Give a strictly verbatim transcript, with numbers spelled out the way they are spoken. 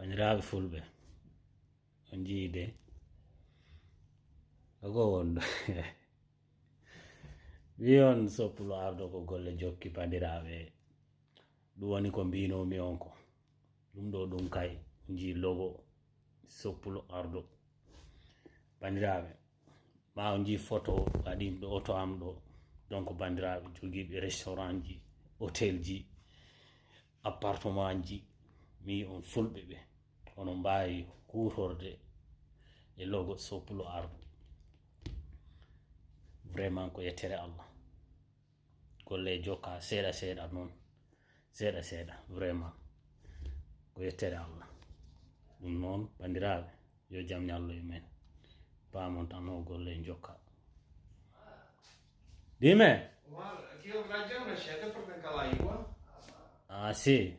Bandiraaɓe fulɓe, on njiyii de. Ko wonɗo? Wi on soppulo ardo ko golle jokki, bandiraaɓe. Ɗum woni ko mbinomi on ko. Ɗum ɗo ɗum kay, on njii logo soppulo ardo. Bandiraaɓe, ma on njii photo waɗi ɗo oto am ɗo. Donc, bandiraaɓe jogiiɓe restaurant ji, hôtel ji, appartement ji, mi on fulɓe ɓe. Onon mbaawi kuutorde e logo soppulo ardo. Vraiment ko yettere Allah. Golle jokka seeɗa seeɗa noon. Seeɗa seeɗa, vraiment. Ko yettere Allah. Ɗum noon, bandiraaɓe, yo jam ñallu e men. Paamon tan o golle jokka. Dime? Guarda, aqui a Rajana chega para brincar lá, igual. Ah, sì.